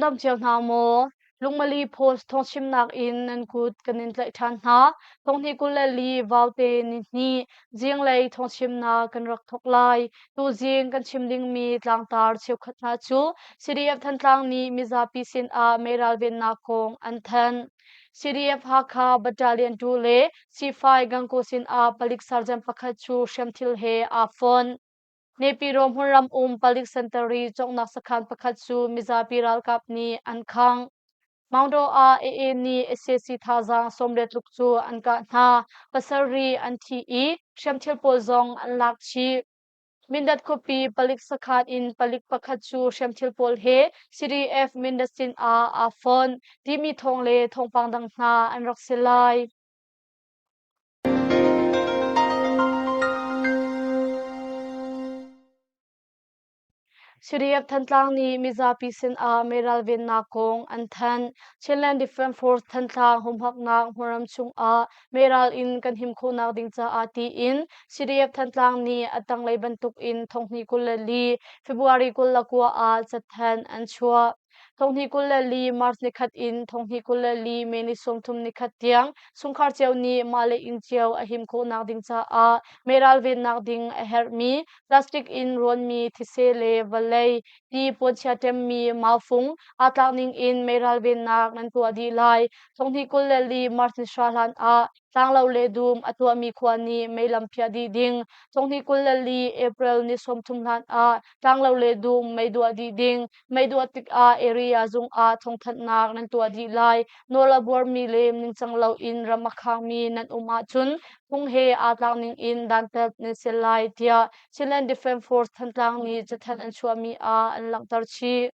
Nan dam cio hna maw? Lungmali Post thawngchimnak in nan kut kan in tlaih ṭhan hna. Thonghnih 24 Vaute nihnih zinglei thawngchimnak kan rak thawk lai. Tuzing kan chim dingmi tlangtar cheukhat hna cu CDF Thantlang nih mizapi sinah mei ralvennak kong an thanh. CDF Hakha Battalion 2 le C5 Gangaw sinah palik sergeant pakhat cu hriamthil he aa fonh. Nepiro hmunram um palik sentari cawknak sakhan pakhat cu mizapi ralkap nih an khangh. Maungdaw ah AA nih sac thazaang 80 tluk cu an kah hna. Pasarih an thi i hriamthil pawl zong an lak chih. Mindat khuapi palik sakhan in palik pakhat cu hriamthil pawl he CDF Mindat sin ah aa fonh timi thawng le thawngpang dang hna an rak si lai. CDF Thantlang nih mizapi sinah meiral vennak kong an thanh. Chinland Defence Force Thantlang humhaknak hmunram chungah meiral in kan him khawhnak ding caah tiin CDF Thantlang nih a tanglei bantukin thonghnih 24 February 29 ah cathanh an chuah. Thonghnih 24 March nikhat in thonghnih 24 May ni 30 nikhat tiang chungkhar cio nih mah le inn cio a him khawhnak ding caah meiral vennak ding a herhmi plastic in rawnmi thise le vawlei ti puanchia ṭemmi maufung aa tlak ning in meiral vennak nan tuah dih lai. Thonghnih 24 March ni hra hlan ah tlanglo le dum a tuahmi khua nih meilam phiah dih ding. Thonghnih 24 April ni 30 hlan ah tlanglo le dum mei duah dih ding. Mei duah tikah area zung ah thawngthanhnak nan tuah dih lai. Nawl a buarmi le ningcang loin ram a khangmi nan um ahcun phung he aa tlak ning in dantat nan si lai tiah Chinland Defence Force Thantlang nih cathanh an chuahmi ah an langhter chih.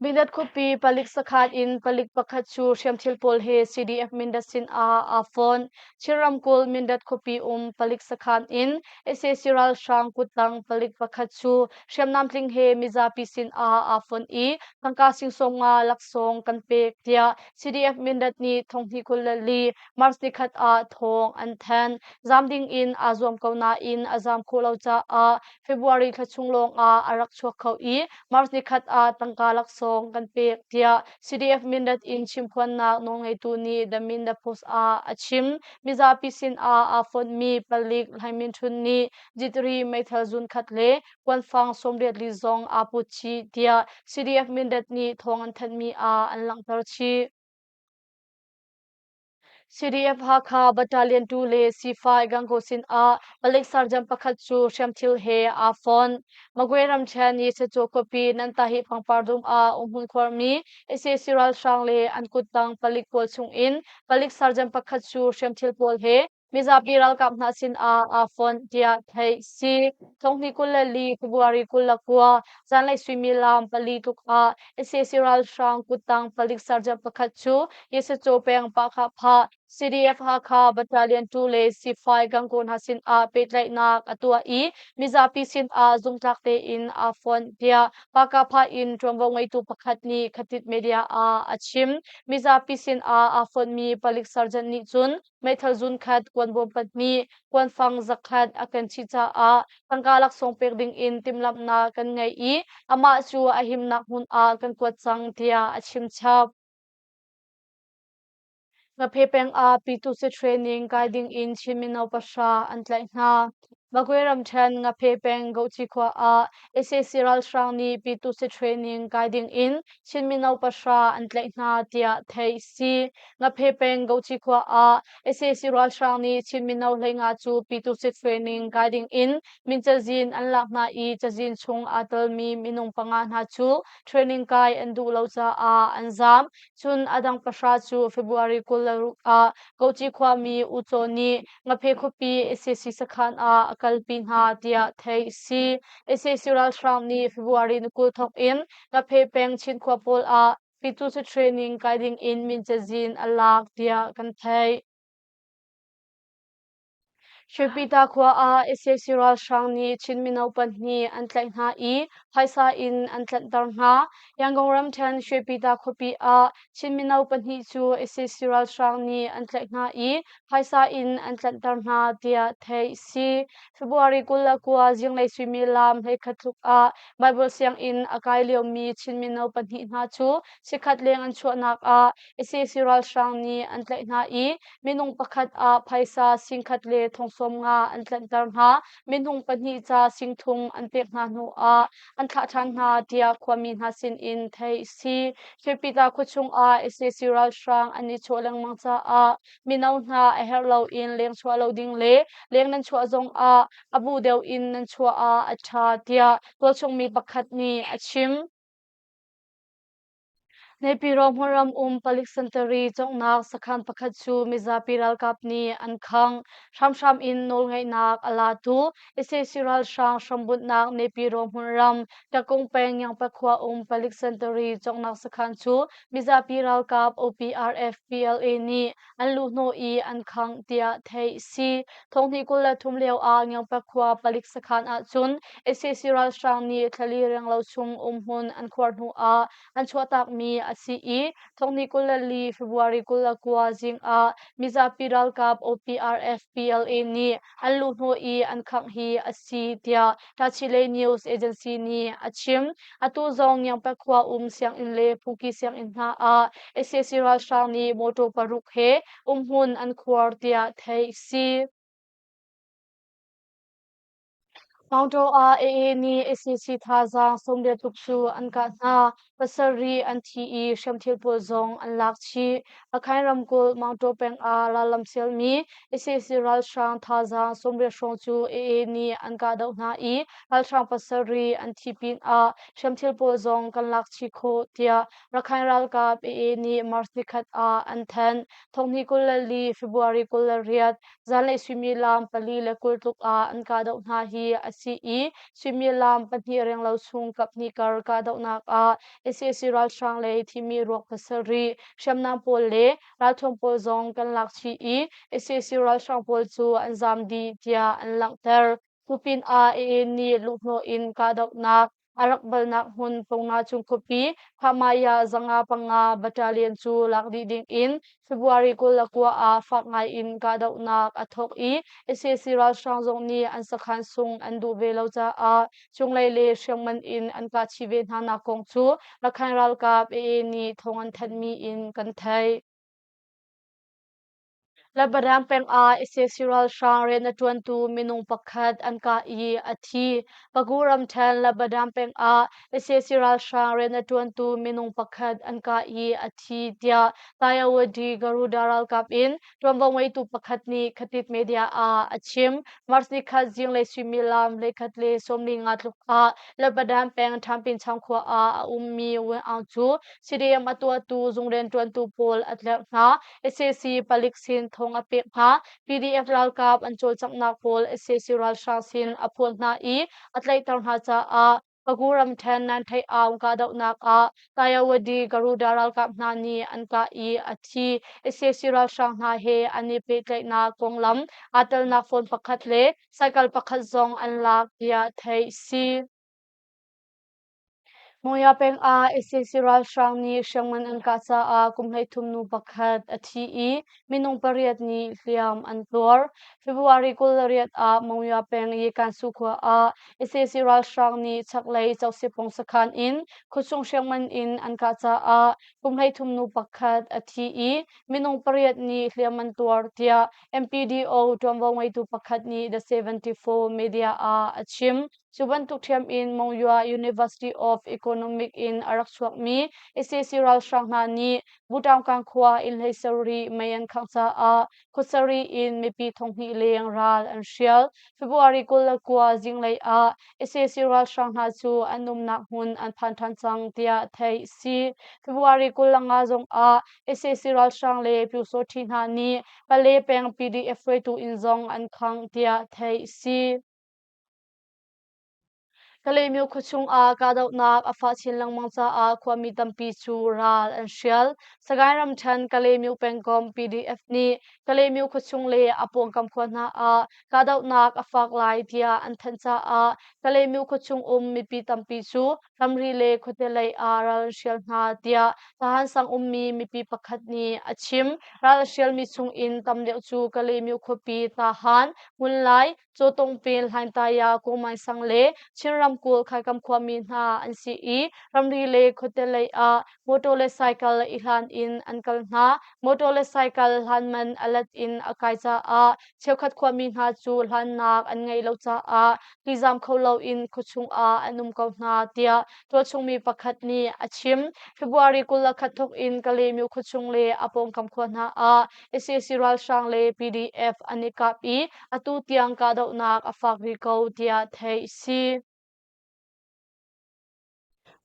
Mindat khuapi palik sakhan in palik pakhat cu hriamthil pawl he CDF Mindat sin ah aa fonh. Chin ramkulh Mindat khuapi um palik sakhan in sac ralhrang kuttang palik pakhat cu hriamnam tling he mizapi sin ah aa fonh i tangka sing 50 laksawng kan pek tiah CDF Mindat nih thonghnih 24 March nikhat ah thawng an thanh. Zaam ding in aa zuam ko nain a zaam khawh lo caah February thla chung lawng ah a rak chuak kho i March nikhat ah tangka laksawng kan pek tiah CDF Mindat in chimphuannak nawlngeitu nih The Mindat Post ah a chim. Mizapi sin ah aa fonhmi palik Hlaimin Htun nih jitri meithal zun khat le kuanfang 84 zong aa put chih tiah CDF Mindat nih thawng an thanhmi ah an langhter chih. CDF Hakha Battalion 2 le C5 Gangaw sin ah palik sergeant pakhat cu hriamthil he aa fonh. Magwe ramṭhen Yisacaw khuapi Nantahi pangpar dum ah umhmun khuarmi sac ralhrang le an kuttang palik pawl chung in palik sergeant pakhat cu hriamthil pawl he mizapi ralkap hna sin ah aa fonh tiah theih si. Thonghnih 24 February 29 zanlei suimilam pali tluk ah sac ralhrang kuttang palik sergeant pakhat cu Yisacaw peng Pahkhahphah CDF Hakha Battalion 2 le C5 Gangaw hna sin ah pehtlaihnak a tuah i mizapi sin ah zumtlak tein aa fonh tiah Pahkhahphah in ṭuanvo ngeitu pakhat nih Khatit Media ah a chim. Mizapi sin ah aa fonhmi palik sergeant nih cun meithal zun khat, kuanbawm pahnih, kuanfang zakhat a kan chih caah tangka laksawng pek ding in timhlamhnak kan ngei i amah cu a himnak hmun ah kan kuat cang tiah a chim chap. Ngaphe peng ah P2C training kai ding in Chin mino pahra an tlaih hna. Magwe ramṭhen Ngaphe peng Gohci khua ah sac ralhrang nih P2C training kai ding in Chin mino pahra an tlaih hna tiah theih si. Ngaphe peng Gohci khua ah sac ralhrang nih Chin mino 15 cu P2C training kai ding in min cazin an lak hna i cazin chung aa telmi minung panga hna cu training kai an duh lo caah an zaam. Cun a dang pahra cu February 26 ah Gohci khuami U Caw nih Ngaphe khuapi sac sakhan ah a kalpi hna tiah theih a si. Sac ralhrang nih February ni 20 thawk in Ngaphe peng Chin khua pawl ah Pitusi training kai ding in min cazin a lak tiah kan theih. Shwepyita khua ah sac ralhrang nih Chin mino pahnih an tlaih hna i phaisa in an tlanhter hna. Yangon ramṭhen Shwepyita khuapi ah Chin mino pahnih cu sac ralhrang nih an tlaih hna i phaisa in an tlanhter hna tiah theih a si. February 29 zinglei suimilam 11 tluk ah Baibal sianginn a kai liomi Chin mino pahnih hna cu chikkhat leng an chuahnak ah sac ralhrang nih an tlaih hna i minung pakhat ah phaisa 10,000 le 70,000 an tlanhter hna. Minung pahnih ca 30,000 an pek hna hnu ah an thlah ṭhan hna tiah khuami hna sinin theih a si. Shwepyita khuachung ah sac ralhrang an i chawh lengmang caah mino hna a herh loin leng chuah lo ding le leng nan chuah zong ah a bu deuh in nan chuah ah a ṭha tiah tualchung mi pakhat nih a chim. Naypyidaw hmunram um palik sentari conghnak sakhan pakhat cu mizapi ralkap nih an khangh. Hramhram in nawlngeihnak a latu sac ralhrang hrambunhnak Naypyidaw hmunram Takung peng Yangpa khua um palik sentari conghnak sakhan cu mizapi ralkap OPRF PLA nih an luhhnawh i an khangh tiah theih a si. Thonghnih 23 lio ah Ngiangpa khua palik sakhan ahcun sac ralhrang nih thlali renglo chung umhmun an khuar hnu ah an chuahtakmi a si i thonghnih 24 February 29 zing ah mizapi ralkap OPRF PLA nih an luhhnawh i an khangh hi a si tiah Tachileik News Agency nih a chim. Atu zong Ngiangpa khua um sianginn le Phuki sianginn hna ah sac ralhrang nih motor paruk he umhmun an khuar tiah theih a si. Maungdaw ah AA nih sac thazaang 80 tluk cu an kah hna. Pasarih an thi i hriamthil pawl zong an lak chih. Rakhine ramkulh Maungtaw peng ah rallam sialmi sac ralhrang thazaang 80 hrawng cu AA nih an kahdoh hna i ralhrang pasarih an thi pinah hriamthil pawl zong kan lak chih khawh tiah Rakhine ralkap AA nih March nikhat ah an thanh. Thonghnih 24 February 28 zanlei suimilam 4:20 tluk ah an kahdoh hna hi a si i suimilam 2 renglo chung kaphnih kar kahdohnak ah sac ralhrang lei thimi ruak pasarih hriamnam pawl le ralthuam pawl zong kan lak chih i sac ralhrang pawl cu an zaam dih tiah an langhter. Cu pinah AA nih luhhnawh in kahdohnak a rak balnak hmun Pongna cung khuapi Phamaya 505 Battalion cu lak dih ding in February 29 ah fak ngai in kahdohnak a thawk i sac ralhrang zong nih an sakhan sung an duh ve lo caah cunglei le hriamngan in an kah chih ve hna nak kong cu Rakhine ralkap AA nih thawng an thanhmi in kan theih. Lebanon peng ah sac ralhrang rian a ṭuantu minung pakhat an kah i a thi. Pagu ramṭhen Lebanon peng ah sac ralhrang rian a ṭuantu minung pakhat an kah i a thi tiah Tayawadi Garuda ralkap in ṭuanvo ngeitu pakhat nih Khatit media ah a chim. March nikhat zinglei suimilam 11:45 tluk ah Lebanon peng Ṭhampinchang khua ah a ummi Win Aung cu CDM a tuahtu zung rianṭuantu pawl a tlerh hna. Sac palik sin thong a pek hna. PDF ralkap an cawlcanghnak pawl sac ralhrang sin a phuan hna i a tlaihter hna caah Pagu ramṭhen nan theih aung kahdohnak ah Tayawadi Garuda ralkap hna nih an kah i a thi. Sac ralhrang hna he an i pehtlaihnak konglam aa telnak phone pakhat le cycle pakhat zong an lak tiah theih si. Mawya peng ah sac ralhrang nih hriamngan an kah caah kum 13 nu pakhat a thi i minung pariat nih hliam an tuar. February 28 ah Monywa peng i Kansu khua ah sac ralhrang nih chaklei Chosipong sakhan in khuachung hriamngan in an kah caah kum 13 nu pakhat a thi i minung pariat nih hliam an tuar tiah MPDO ṭuanvo ngeitu pakhat nih The 74 Media ah a chim. Cu bantuk ṭhiam in Monywa University of Economic in a rak chuakmi sac ralhrang hna nih Butaungkang khua inn 17 mei an khangh caah khuasarih in mipi 2000 leng ral an hrial. February 29 zinglei ah sac ralhrang hna cu an umnak hmun an phan ṭhan cang tiah theih a si. February 25 zong ah sac ralhrang le Pyusawṭhi hna nih Pale peng PDF hruaitu inn zong an khangh tiah theih a si. Kalaymyo khuachung ah kahdohnak a fah chin lengmang caah khuami tampi cu ral an hrial. Sagaing ramṭhen Kalaymyo pengkomh PDF nih Kalaymyo khuachung le a pawngkam khua hna ah kahdohnak a fak lai tiah an thanh caah Kalaymyo khuachung um mipi tampi cu ramri le khuate lei ah ral an hrial hna tiah Tahan sang ummi mipi pakhat nih a chim. Ral a hrialmi chung in tam deuh cu Kalaymyo khuapi Tahan, Ngunlai, Cawtungpin, Hlaintaya, Kawngmaisang le Chin ramkulh Khaikam khuami hna an si i ramri le khuate lei ah motor le cycle i hlan in an kal hna. Motor le cycle hlan man a let in a kai caah cheukhat khuami hna cu hlannak an ngeih lo caah tizam kho loin khuachung ah an um ko hna tiah tualchungmi pakhat nih a chim. February 21 thawk in Kalaymyo khuachung le a pawngkam khua hna ah sac ralhrang le PDF an i kap i atu tiang kahdohnak a fak rih ko tiah theih a si.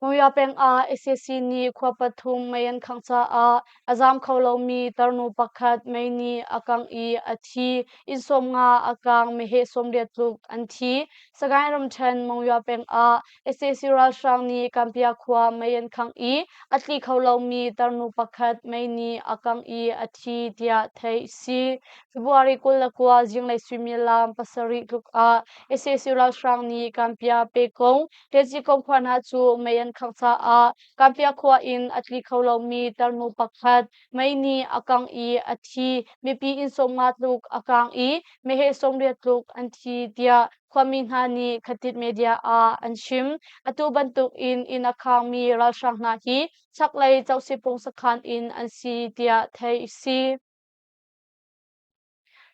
Mawia peng ah sac nih khua pathum mei an khangh caah a zaam kho lomi tarnu pakhat mei nih a kangh i a thi. Inn 50 a kaang, meheh 80 tluk an thi. Sagaing ramṭhen Monywa peng ah sac ralhrang nih Kampia khua mei an khangh i a tli kho lomi tarnu pakhat mei nih a kangh i a thi tiah theih a si. February 29 zinglei suimilam 7 tluk ah sac ralhrang nih Kampia Pekong Ṭetzi-kong khua hna cu mei an khangh caah Kampia khua in a tli kho lomi tarnu pakhat mei nih a kangh i a thi. Mipi inn 50 tluk a kaang i meheh 80 tluk an thi tiah khuami hna nih Khatit media ah an chim. Atu bantuk in inn a khaangmi ralhrang hna hi chaklei Cohsipung sakhan in an si tiah theih a si.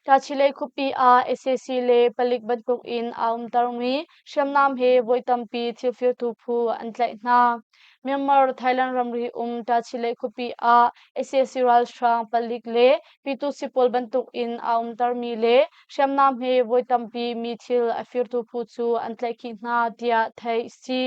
Tachileik khuapi ah sac le palik bantukin aa umtermi hriamnam he voi tampi thilfirtu phu an tlaih hna. Myanmar Thailand ramri um Tachileik khuapi ah sac ralhrang palik le Pyitusi pawl bantukin aa umtermi le hriamnam he voi tampi mi thil a firtu phu cu an tlaihkhih hna tiah theih a si.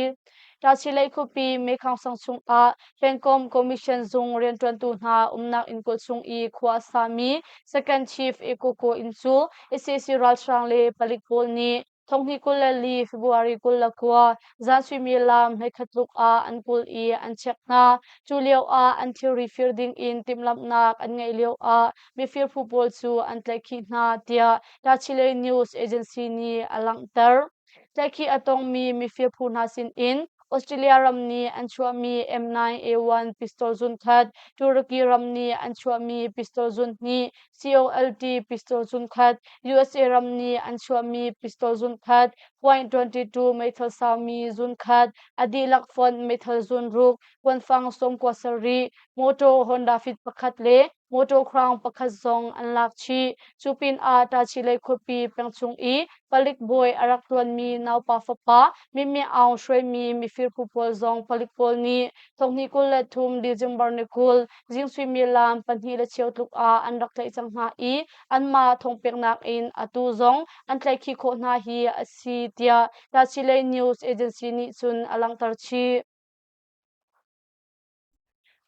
Tachileik khuapi Mekhong sang chungah pengkomh commission zung rianṭuantu hna umnak inn kulh chung i khua a sami Second Chief Ekoko inn cu sac ralhrang le palik pawl nih 2024 February 29 zan suimilam 11 tluk ah an kulh i an check hna. Cu lio ah an thilri fir ding in timhlamhnak an ngeih lio ah mifir phu pawl cu an tlaihkhih hna tiah Tachileik News Agency nih a langhter. Tlaihkhih a tongmi mifir phu hna sinin Australia ram nih an chuahmi M9A1 pistol zunkhat, Turkey ram nih an chuahmi pistol zunhnih, COLT pistol zunkhat, USA ram nih an chuahmi pistol zunkhat, .22 meithal saumi zunkhat, a dihlak fonh meithal zunruk, kuanfang 97, motor Honda Fit pakhat le motor Crown pakhat zong an lak chih. Cu pinah Tachileik khuapi pengchung i palik bawi a rak ṭuanmi naupa fapa Mimmi Aung hruaimi mifir phu pawl zong palik pawl nih 2023 December ni 20 zing suimilam 2:15 tluk ah an rak tlaih cang hna i anmah thawngpeknak in atu zong an tlaihkhih khawh hna hi a si tiah Tachileik News Agency nih cun a langhter chih.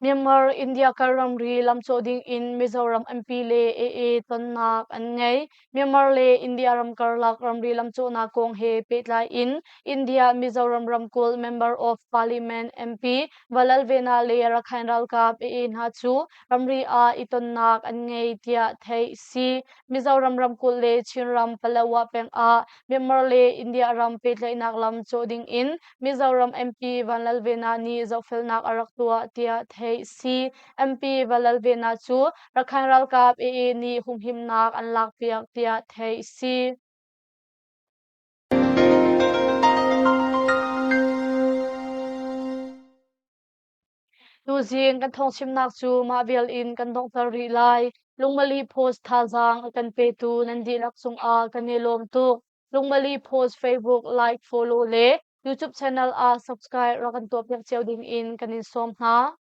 Myanmar India kar ramri lamcawh ding in Mizoram MP le AA tonnak an ngei. Myanmar le India ram karlak ramri lamcawhnak kong he pehtlai in India Mizoram ramkulh Member of Parliament MP Valalvena le Rakhine ralkap AA hna cu ramri ah i tonnak an ngei tiah theih a si. Mizoram ramkulh le Chinram Palawa peng ah Myanmar le India ram pehtlaihnak lam cawh ding in Mizoram MP Vanlalvena nih zohfelnak a rak tuah tiah theih a si. MP Vanlalvena cu Rakhine ralkap AA nih humhimnak an lakpiak tiah theih a si. Tuzing kan thawngchimnak cu mah vial in kan donghter rih lai. Lungmali Post thazaang a kan petu nan dihlak cungah kan i lawm tuk. Lungmali Post Facebook like, follow le YouTube channel ah subscribe rak kan tuahpiak cio ding in kan in sawm hna.